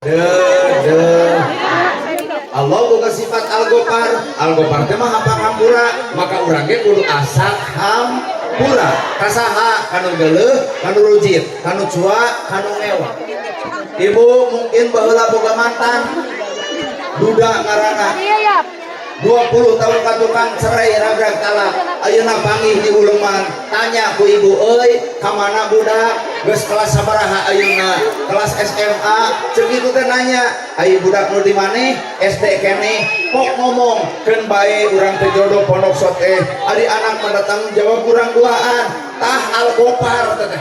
Dede Allah boga sifat Al-Gofar. Al-Gofar teh maha pangampura, maka urang ge kudu asak hampura ka saha? Kanu geuleuh, kanu rujit, kanu cua, kanu ngewa. Ibu mungkin baheula boga mantan duda ngaranna, 20 tahun ka tukang cerai, ragrag talak. Ayeuna panggih di uleman, tanya ku ibu, "Euy, ka mana budak? Geus kelas sabaraha ayeuna?" "Kelas SMA." Ceuk ibu teh nanya, "Ai budak nu di maneh SD keneh?" Pok ngomong, "Keun bae urang teh jodoh pondok soteh, ari anak mah tanggung jawab urang duaan." Tah, Al-Gofar teh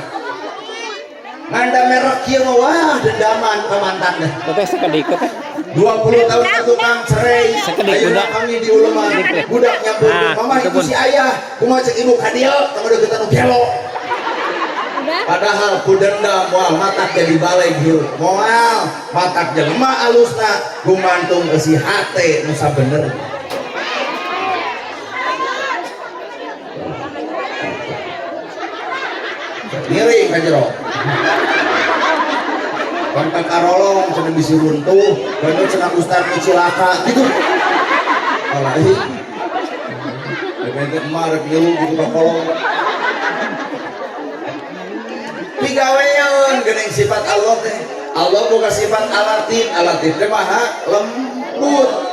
nganda merek kieu mah, wah, dendaman ka mantan teh. Teteh sakedik teh. 20 tahun ka tukang cerai. Sakedik ayeuna budak. Kami di uleman, budak nyampeurkeun, Nah, "Mama, itu itu pun. Si ayah kumaha?" Cek ibu, "Ka dieu tong kita nu gelo." Padahal ku dendam moal matak jadi baleg hirup, moal matak jelema alusna, gumantung eusi hate nu sabenerna. Ngiring ka jero. Kontak karolong cenah bisi runtuh, bener cenah ustad nu cilaka gitu. Alah ih. Rek emak rek ngilu gitu ka kolong. Pigaweun geuning sifat Allah teh. Allah boga sifat Al-Latif, Al-Latif teh maha lembut.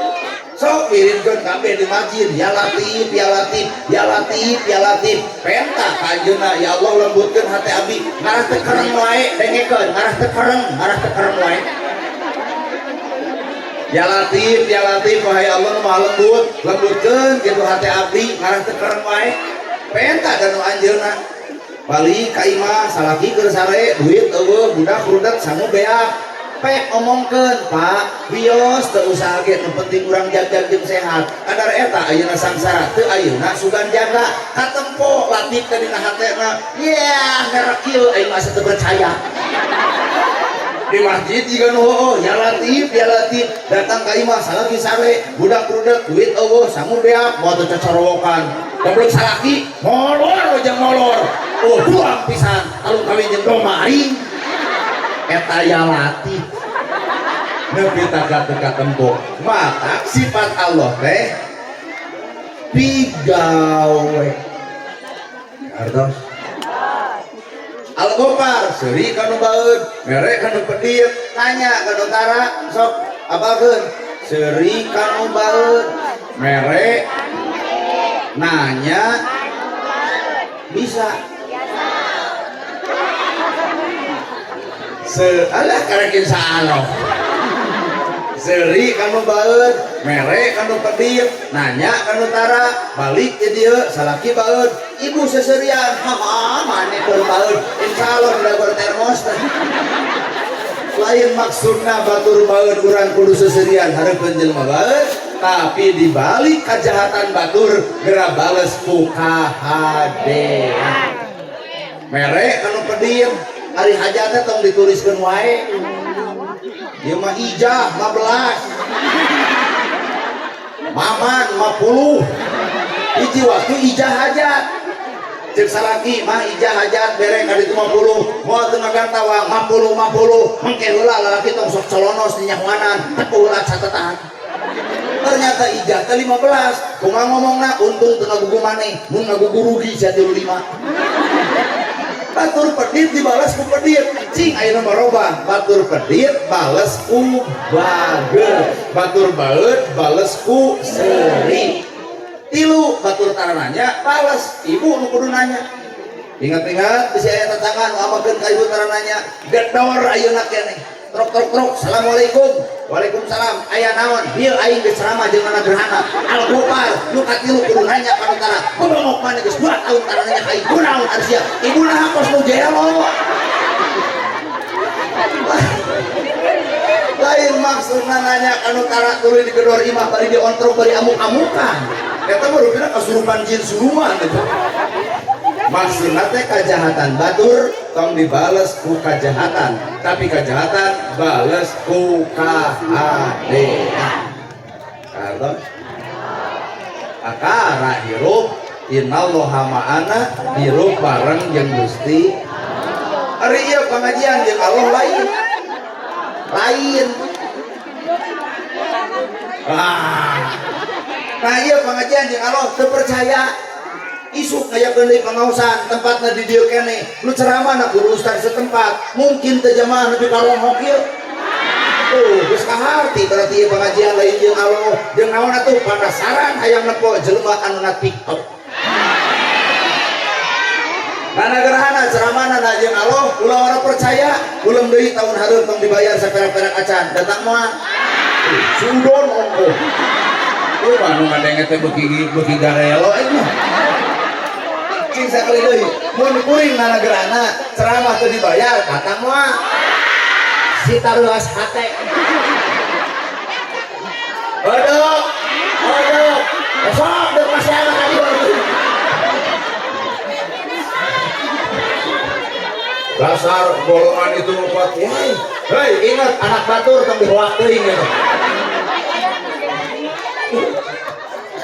Sok wiridkeun kabeh di masjid, ya Latif, ya Latif, ya Latif, ya Latif. Penta ka anjeunna, "Ya Allah, lembutkeun hate abdi." Ngarah teu kereng wae, dengekeun, ngarah teu kereng, ngarah teu kereng wae. Ya Latif, ya Latif, wahai Allah nu maha lembut, lembutkeun kitu hate abdi, ngarah teu kereng wae. Penta ka nu anjeunna. Balik ka imah, salaki keur sare, duit eueuh, budak rudet, sangu beak. Pek omongkeun, "Pak, wios teu usaha ge, nu penting urang jag-jag jeung sehat. Kadar eta ayeuna sangsara, teu ayeuna sugan jaga." Katempo Latif teh dina hatena, "Yeah, merek kieu aing mah asa teu percaya." Di masjid juga nu heueuh, ya Latif, ya Latif. Datang ka imah, salaki sare, budak rudet, duit eueuh, sangu beak, moal teu cocorowokan. Goblok salaki, molor jeung molor. Oh, buang pisan, talung kawin jeung domba aing. Eta ya Latif. Nepi taka teu katempo. Matak sifat Allah teh pigawe. Artos. Al-Gofar, seuri kanu baeud, mere kanu pedit, nanya kanu tara, sok apalkeun. Seuri kanu baeud, mere nanya bisa. Se alah karekin saalo. Seuri kanu baeud, mere kanu pedit, nanya kanu tara, balik ke dieu salaki baeud, ibu seserian, hama mane keur baeud, insyaallah dagor termos teh. Lain maksudna batur baeud urang kudu seserian hareupeun jelema baeud, tapi dibalik kajahatan batur geura bales ku kahadean. Mere kanu pedit, ari hajatnya tong dituliskeun wae. Ieu mah ijah 15. Maman 50. Hiji waktu ijah hajat. Cek salaki mah ijah hajat bere ka ditu 50. Moal teu ngagantawang 50 50. Mengke heula lalaki tong sok colonos dinyahoanan, tepuh heula catatan. Ternyata ijah teh 15. Kumaha ngomongna, "Untung teu ngagugu maneh, mun ngagugu rugi sia 35." Batur pedit dibalas ku pedit, cing ayeuna mah robah. Batur pedit bales ku bager, batur baeud bales ku seuri. Tilu, batur tara nanya bales, ibu nu kudu nanya. Ingat-ingat bisi aya tetangga nu amakeun ka ibu tara nanya, gedor ayeuna keneh. Trok trok trok, assalamualaikum. Waalaikumsalam. Aya naon? Bil aing geus ceramah jeung anak gerhana. Al-Gofar, nu katilu kudu nanya ka nu tara. Bobongok maneh geus 2 tahun tara nanya ka ibu naon ari sia? Ibu naha kos nu jelo. Lain maksudna nanya ka nu tara tuluy digedor imah bari diontrok bari amuk-amukan. Eta mah rupina kasurupan jin siluman eta. Maksudna teh kajahatan batur tong dibales ku kajahatan, tapi kajahatan bales ku kahadean. Kartos akara hirup innallaha ma'ana, hirup bareng jeung Gusti. Ari ieu pangajian jeung Allah lain. Lain. Ah. Nah ieu pengajian jeung Allah teu percaya. Isuk ngayakeun deui pangaosan, tempatna di dieu keneh. Nu ceramah na guru ustaz setempat. Mungkin teu jamaah nepi ka ronghok ieu. Tuh, geus kaharti berarti ieu pengajian lain jeung Allah. Jeung naon atuh penasaran hayang nepo jelema anu na TikTok. Nana gerhana ceramahna na jeung Allah, ulah ora percaya, ulem deui tahun hareup tong dibayar saperak-perak acan, datang moal. Sudon ongkoh. Lu mah nu ngadenge teh beuki beuki garelo eta mah. Cing sakali deui, mun kuring nana gerhana ceramah teu dibayar, datang moal. Si taruas hate. Aduh, aduh, besok dek masih ada kali. Dasar golongan itu empat, hei, hei, ingat anak batur tong dihoak teuing gitu.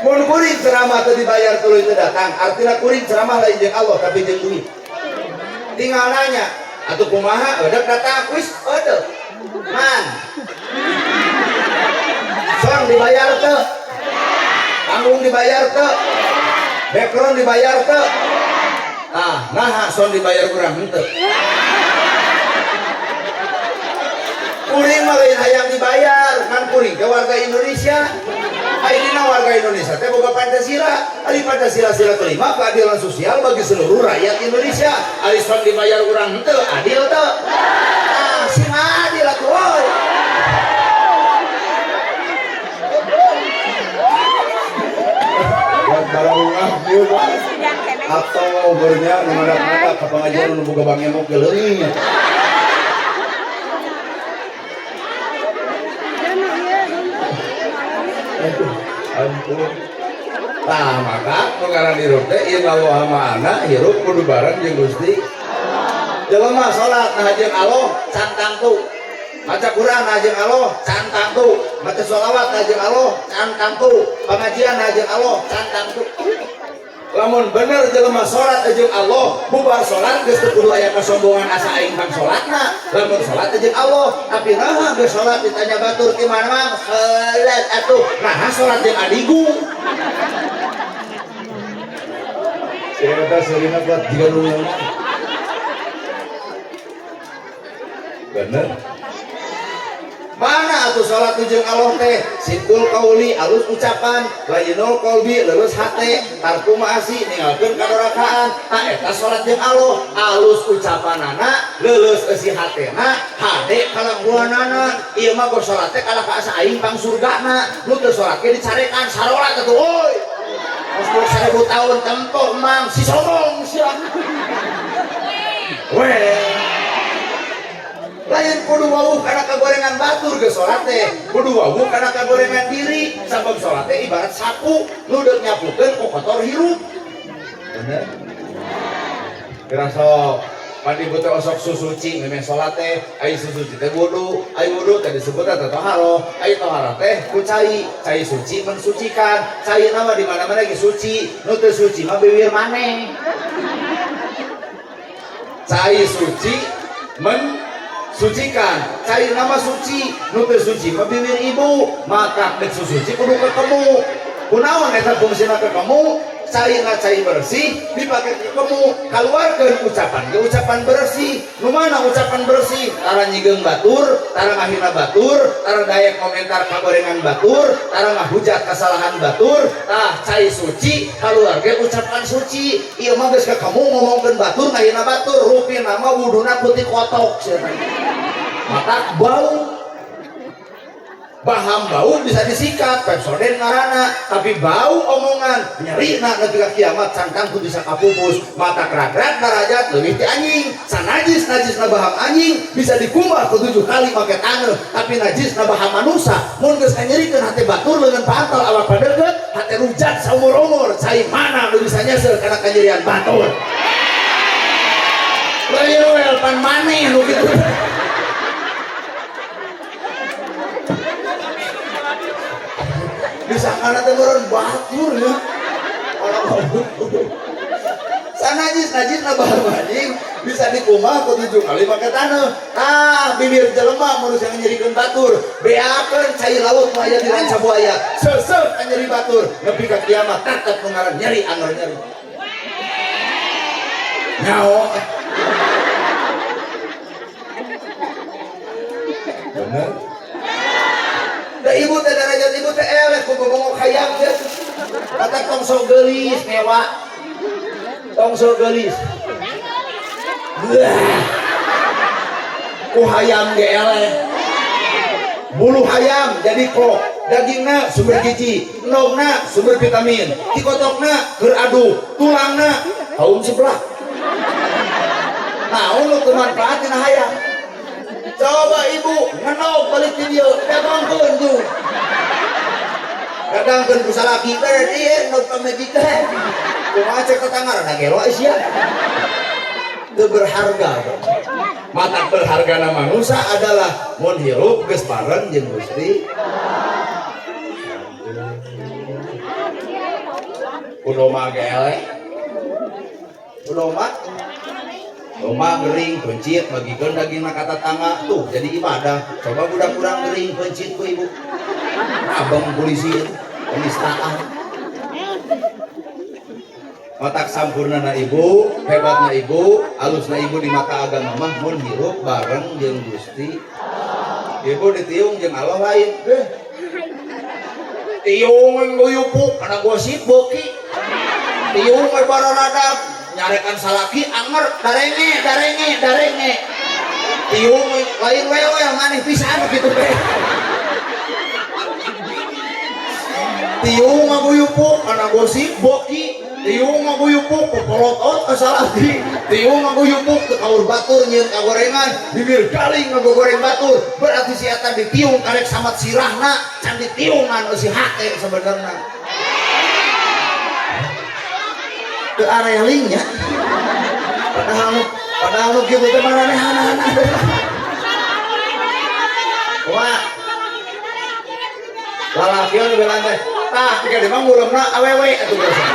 Mun kuring ceramah teu dibayar tuluy teu datang, artinya kuring ceramah lain jeung Allah tapi jeung duit. Tinggal nanya, atuh kumaha eudeuk datang, wis eudeuk. Man. Song dibayar teu? Panggung dibayar teu? Background dibayar teu? Ah, nah son dibayar kurang henteu. Kuring mah lain hayang dibayar, kan kuring ke warga Indonesia. Ayeuna warga Indonesia teh boga Pancasila. Ari Pancasila sila kelima keadilan sosial bagi seluruh rakyat Indonesia. Ari son dibayar urang henteu, adil teu? Ah, sing adil atuh woy. Buat bararungah ieu mah atau bernya nu ngadak-ngadak ka pengajian nu boga bangemok ge leungit. Aduh, ampun. Nah, maka nu ngaran hirup teh innallaha ma'ana, hirup kudu bareng jeung Gusti. Jelema salat nah jeung Allah can tangtu. Maca Quran nah jeung Allah can tangtu. Maca sholawat nah jeung Allah can tangtu. Pengajian nah jeung Allah can tangtu. Lamun bener jelema salat jeung Allah, bubar salat geus teu kudu aya kasombongan asa aing pang salatna. Lamun salat jeung Allah, tapi naha geus salat ditanya batur ti mana mang? Salat atuh. Naha salat jeung adigung. Saya kata seurina kuat jiga nu bener. Mana atuh salat jeung Allah teh? Sidqul qauli alus ucapan, layinul qalbi leuleus hate, tarku maasi ninggalkeun kadorakaan. Tah eta salat jeung Allah, alus ucapanana, leuleus eusi hatena, hade kalakuanana. Ieu mah gor salat teh kalah ka asa aing pang surgana. Nu teu salat ge dicarekan sarolat atuh euy. Geus 1000 tahun tempo mang si sombong sia. Weh. Lain kudu wawuh kana kagorengan batur geus salat teh, kudu wawuh kana kagorengan diri, sabab salat teh ibarat sapu nu deuk nyapukeun ku kotor hirup. Bener? Kira sok pandi teh osok susuci memeh salat teh, ai susuci teh wudu, ai wudu teh disebut teh toharoh, ai toharoh teh ku cai, cai suci mensucikan, cai nama di mana-mana ge suci, nu teu suci mah bibir maneh. Cai suci men sucikan, cari nama suci, nu teu suci mah bibir ibu, maka dek susuci kudu ketemu. Kunaon eta fungsina ketemu? Cairna cai bersih dipake ketemu, kaluarkeun ucapan ge ucapan bersih. Nu mana ucapan bersih? Tara nyigeung batur, tara ngahina batur, tara daek komentar kagorengan batur, tara ngahujat kesalahan batur. Tah cai suci kaluarkeun ucapan suci. Ieu mah geus ketemu ngomongkeun batur ngahina batur, rupina mah wuduna putih kotok sia teh. Mata bau. Baham bau bisa disikat, Pepsodent ngarana, tapi bau omongan nyeri na nepi ka kiamat cangkang kudu bisa kapupus, mata kerak-kerak darajat leuwih ti anjing, sanajis najis na baham anjing bisa dikumbah ku 7 kali make taneuh, tapi najis na baham manusa mun geus nganyerikeun hate batur leungeun pantal awak padeukeut, hate rujat saumur-umur, cai mana nu bisa nyesel kana kanyerian batur. Lain we pan maneh nu kitu. Disangkana teh meureun batur ya. Orang sanajis najis na baham anjing Bisa dikumbah ku 7 kali make taneuh. Tah bibir jelema mun geus nyerikeun batur, beakeun cai laut nu aya di Ranca Buaya. Seuseut nyeri batur nepi ka kiamat tetep nu ngaran nyeri anger nyeri. Nyaho. Bener. Da ibu teh darajat ibu teh eleh ku bobongok hayang teh. Kata tong sok geulis ngewa. Tong sok geulis. Wah. Ku hayam ge eleh. Bulu hayam jadi kok, dagingna sumber gizi, endogna sumber vitamin, tikotokna keur adu, tulangna kaum sebelah. Naon nu teu manfaat tina hayam? Coba ibu ngenog balik ti dieu, dagangkeun tuh. Dagangkeun ku salaki berarti ieu endog pamajikan. Kumaha cek tetangga rada gelo sia. Teu berharga. Mata berharga manusia adalah mun hirup geus bareng jeung Gusti. Ku domba ge eleh. Ku domba. Domba gering pencit bagikeun dagingna ka tatangga tuh jadi ibadah. Coba budak urang gering pencit ku ibu. Abang polisi penistaan. Otak sampurna na ibu, hebatna ibu, alusna ibu di mata agama mah mun hirup bareng jeung Gusti. Ibu ditiung jeung Allah lain. Tiung guyupuk kana gosip beuki. Tiung we bararadag nyarekan salaki anger darenge darenge darenge. Tiung lain we we maneh pisan kitu teh. Tiung ngaguyupuk kana gosip beuki. Tiung ngaguyupuk popolotot ka salaki. Tiung ngaguyupuk teu kaur batur nyieun kagorengan, bibir galing ngagogoreng batur. Berarti si eta ditiung karek samat sirahna, can ditiungan eusi hate sebenarna. Teu areling nya. Padahal nu kitu teh maranehanana. Wah. Lalaki anu belaan teh, tah jika di mah ngulemna awewe atuh biasa.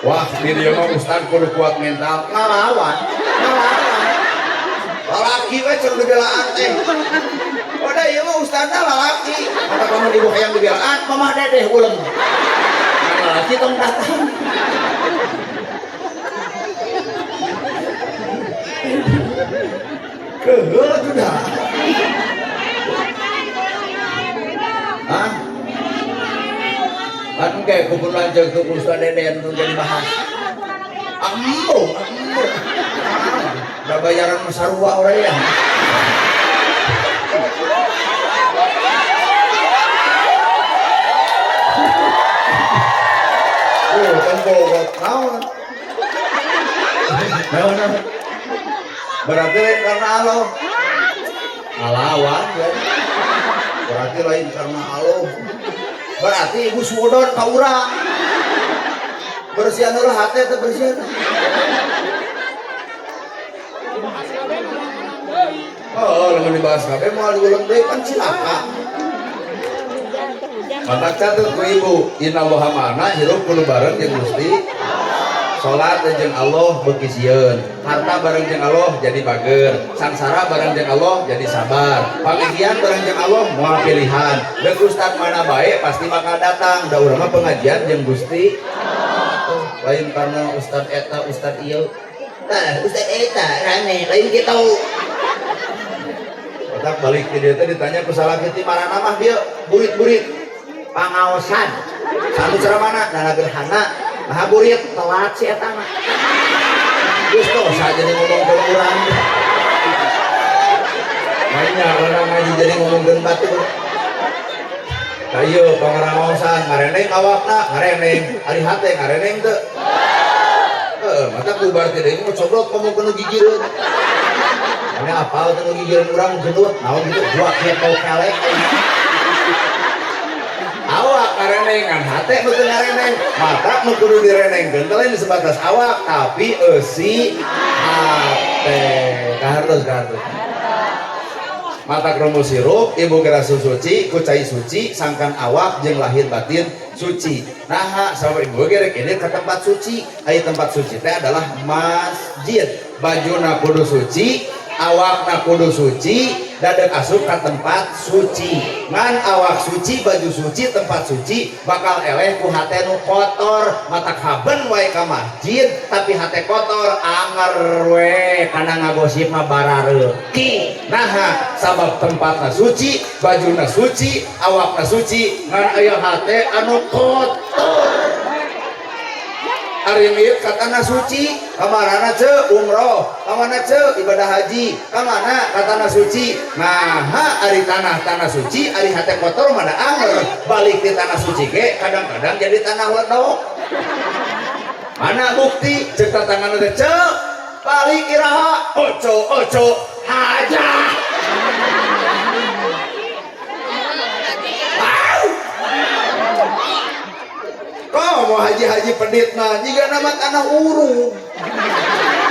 Wah, di dieu mah ustad kudu kuat mental, ngalawan, ngalawan. Lalaki we cenah dibelaan teh. Udah ieu mah ustadna lalaki. Maka lamun ibu hayang dibelaan, mamah dedeh ulem. Lalaki tong datang. Keheul atuh dah. Hah? Kan engke kubur lanjut ke Ustaz Deden nu jadi bahas. Embung, embung. Udah bayaran masarua orang ya. Oh, kan bogot naon. Naon. Berarti lain karena Allah. Ngalawan ya. Berarti lain karena Allah. Berarti ibu sudon ka urang. Bersihan heula hate teh bersihan. Oh, lamun dibahas kabeh moal diulang deui kan cilaka. Mata catet ku ibu, innallaha ma'ana hirup kudu bareng jeung Gusti. Salat jeung Allah beuki sieun, harta bareng jeung Allah jadi bager, sangsara bareng jeung Allah jadi sabar, pangehian bareng jeung Allah moal pilihan. Deuk ustad mana bae pasti bakal datang. Da urang mah pengajian jeung Gusti. Lain karena ustad eta ustad ieu. Tah, ustad eta rame, lain kitu. Otak balik ke dia teh ditanya ku salaki ti marana mah dia burit-burit pangaosan. Sanu ceramana dana gerhana. Nah burit telat si eta mah. Geus dosa jadi ngomongkeun urang. Mainnya urang ngaji jadi ngomongkeun batur. Tah ieu pangaosan ngareneng awakna, ngareneng, ari hate ngareneng teu. Heeh, mata bubar teh deui ngocoblot ngomongkeun nu gigireun. Ini apal teh nu gigireun urang gendut, naon gitu gua kepo kelek. Awak ngareneng ngan hate nu teu ngareneng, mata nu kudu direnengkeun teh lain sebatas awak tapi eusi hate. Kahartos kahartos. Mata rumus hirup ibu geura suci ku cai suci sangkan awak jeung lahir batin suci. Nah, sabab ibu ge rek ini ke tempat suci. Ai tempat suci teh adalah masjid. Bajuna kudu suci, awakna kudu suci, dadek asup ka tempat suci. Ngan awak suci, baju suci, tempat suci bakal eleh ku hate nu kotor. Matak haben wae ka masjid tapi hate kotor, anger we kana ngagosip mah barareuki. Naha? Sabab tempatna suci, bajuna suci, awakna suci, ngan aya hate anu kotor. Ari miut ka tanah suci, kamarana ce umroh, kamana ce ibadah haji, kamana ka tanah suci. Nah, ari tanah tanah suci, ari hate kotor mana anger balik di tanah suci ge kadang-kadang jadi tanah ledok. Mana bukti? Cek tangan teh, ce balik iraha? Oco oco hajah. Wow. Kok mau haji-haji pedit mah jika nama tanah urung.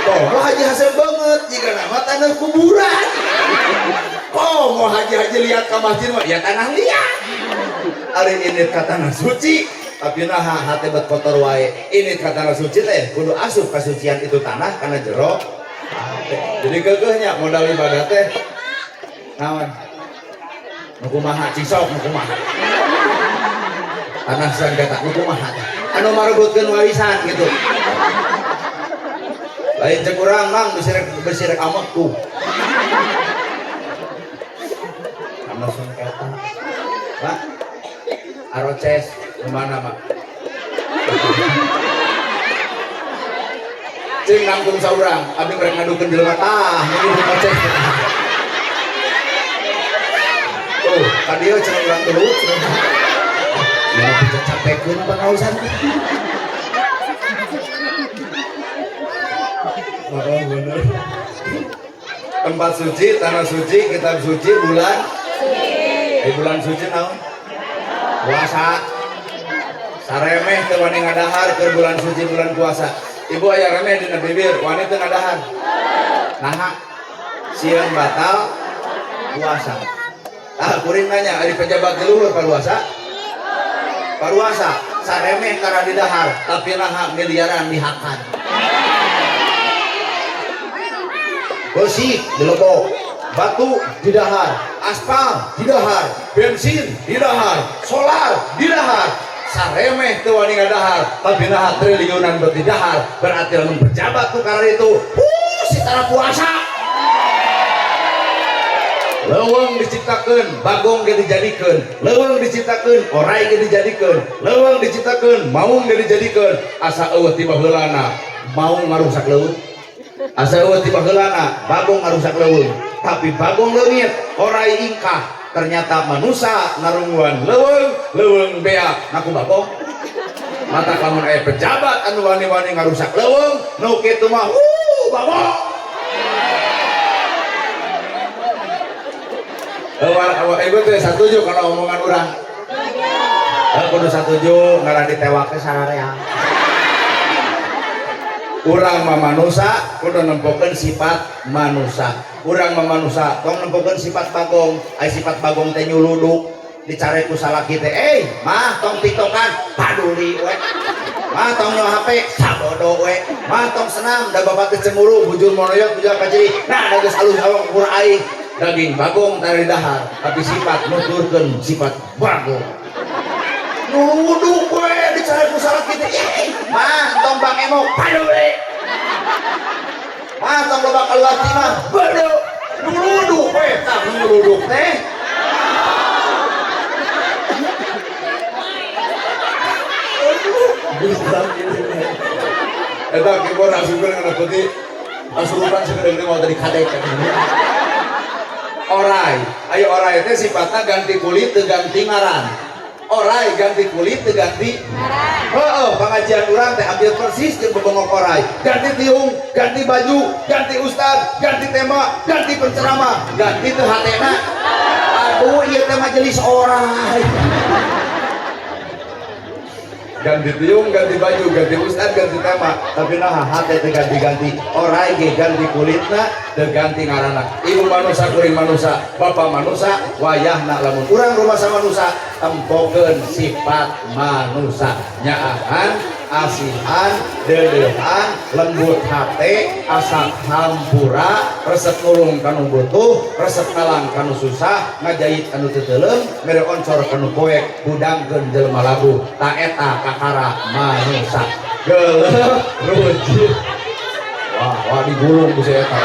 Kok mau haji hasil banget jika nama tanah kuburan. Kok mau haji-haji lihat ke masjid mah ya tanah liat. Ari ini ka tanah suci tapi nah hati bet kotor wae. Ini ka tanah suci teh kudu asup kasucian itu tanah karena jero hate. Jadi keukeuhnya modal ibadah teh naon? Nu kumaha cisok, nu kumaha? Tanah sengketa nu kumaha teh? Anu marebutkeun warisan gitu. Lain cek urang, Mang, bisi rek amek tuh. Tanah sengketa. Pak, aroces kemana, Pak? Cing nangtung saurang, abdi mereka ngadukeun jelema tah, ini roces. Tuh, ka dieu cenah urang gelut cenah. Ya bisa capekeun pangaosan teh. Oh, bener. Tempat suci, tanah suci, kitab suci, bulan bulan suci naon? Puasa. Saremeh teu wani ngadahar keur bulan suci, bulan puasa. Ibu aya remeh dina bibir, wani teu ngadahar? Naha? Sieun batal puasa. Ah, kuring nanya, ari pejabat di luhur paruasa? Paruasa, saremeh tara didahar, tapi naha miliaran dihakan. Besi dilebok, batu didahar, aspal didahar, bensin didahar, solar didahar. Saremeh teu wani ngadahar, tapi naha triliunan bet didahar. Berarti lamun pejabat tuh karena itu, si tara puasa. Leuweung diciptakeun, bagong ge dijadikeun. Leuweung diciptakeun, orai ge dijadikeun. Leuweung diciptakeun, maung ge dijadikeun. Asa eueuh ti baheulana, maung ngarusak leuweung. Asa eueuh ti baheulana, bagong ngarusak leuweung. Tapi bagong leungit, orai ingkah. Ternyata manusa ngarungguan leuweung, leuweung beak ngaku bagong. Mata lamun aya pejabat anu wani-wani ngarusak leuweung, nu kitu mah bagong. Ibu teh satuju kalau omongan urang. Kudu satuju ngarah ditewak sararea. Urang mah manusa kudu nempokeun sifat manusa. Urang mah manusa tong nempokeun sifat bagong. Ai sifat bagong teh nyuluduk, dicare ku salaki teh, "Mah tong tiktokan," paduli we. "Mah tong nyo HP," sabodo we. "Mah tong senam, da bapak teh cemburu, bujur monoyot bujur kaciri." Nah, da geus alus awak kur aing. Daging bagong tara dahar, tapi sifat nuturkeun sifat bagong. Nyuluduk we dicare ku salaki teh, "Mah tong bang emok," paduli. "Mah tong loba keluar ti mah," bodoh. Nyuluduk we, tah nyuluduk teh. Eta kibor asupkeun kana putih, asupan segede-gede mau tadi kadek. Orai, ayo orai teh sifatna ganti kulit teu ganti ngaran. Orai ganti kulit teu ganti ngaran. Heeh, pengajian urang teh ambil persis jeung bebengok orai. Ganti tiung, ganti baju, ganti ustad, ganti tema, ganti penceramah, ganti teu hatena. Aduh, ieu teh majelis orai. Ganti tiung, ganti baju, ganti ustad, ganti tema, tapi nah hate teu ganti-ganti. Orai ge ganti kulitna, teu ganti ngaranna. Ibu manusa, kuring manusa, bapak manusa, wayahna lamun urang rumasa manusa, tempokeun sifat manusa. Nyaahan, asihan, deudeuhan, lembut hate, asak hampura, resep nulung kanu butuh, resep ngalang kanu susah, ngajait kanu teu teuleum, mere oncor kanu poek, hudangkeun jelema labuh. Ta eta kakara manusa. Geuleuh rujit. Wah, wah, digulung ku si eta.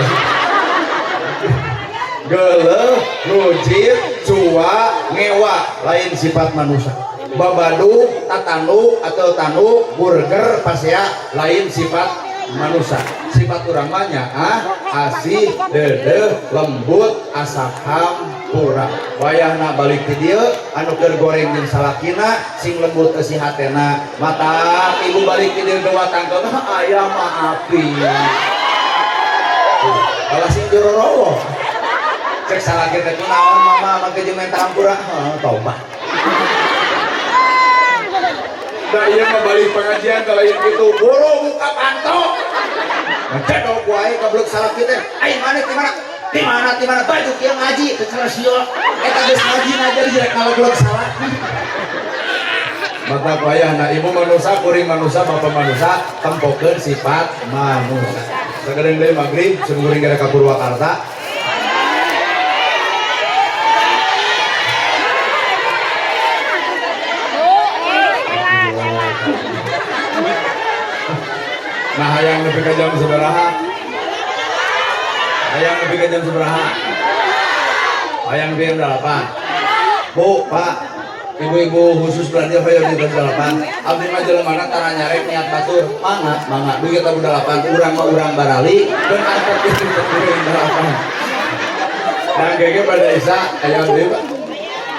Geuleuh, rujit, cua, ngewa lain sifat manusia. Babadug, tatanduk atau tanduk, burger, pasea lain sifat manusia. Sifat urang mah nyaah, asih, deudeuh, lembut, asak hampura. Wayahna balik ti dieu anu keur goreng jeung salakina sing lembut eusi hatena. Mata ibu balik ti dieu gewa tangkel aya maafi. Kalah sing jororowoh. Cek salaki teh kunaon mama mangke jeung menta hampura? Heuh, tobat. Da ieu mah balik pengajian ka lain kitu, boro buka panto. Ngecedok wae kablek salaki teh. Ai maneh di mana? Di mana, di mana baju kieu ngaji teu salah sia. Eta geus ngaji ngajar rek ngaleglek salaki. Maka wayahna ibu manusa, kuring manusa, bapak manusa, tempokeun sifat manusa. Sakedeung deui magrib, simkuring gara ka Purwakarta. Nah, hayang nepi ka jam sabaraha? Hayang nepi ka jam sabaraha? Hayang nepi jam 8. Bu, Pak, ibu-ibu khusus belanja hoyong di jam 8. Abdi mah jelemana tara nyarek niat batur. Mangga, mangga. Dugi ka 8, urang mah urang barali, keun antep itu jam 8. Nah, gege pada Isa aya abdi, Pak.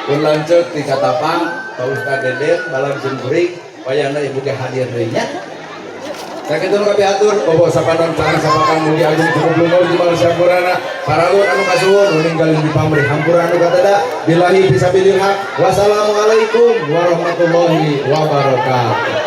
Pun lanceuk di Katapang, Pak Ustad Deden, balang simkuring, wayahna ibu ge hadir deui nya. Sakitu nu kapihatur, bobo sapanon sareng sapakan mugi agung cukup luhur jumal sampurana, paralun anu kasuhun nu ninggalin di pamrih hampura anu katada, billahi fisabilil haq. Wassalamualaikum warahmatullahi wabarakatuh.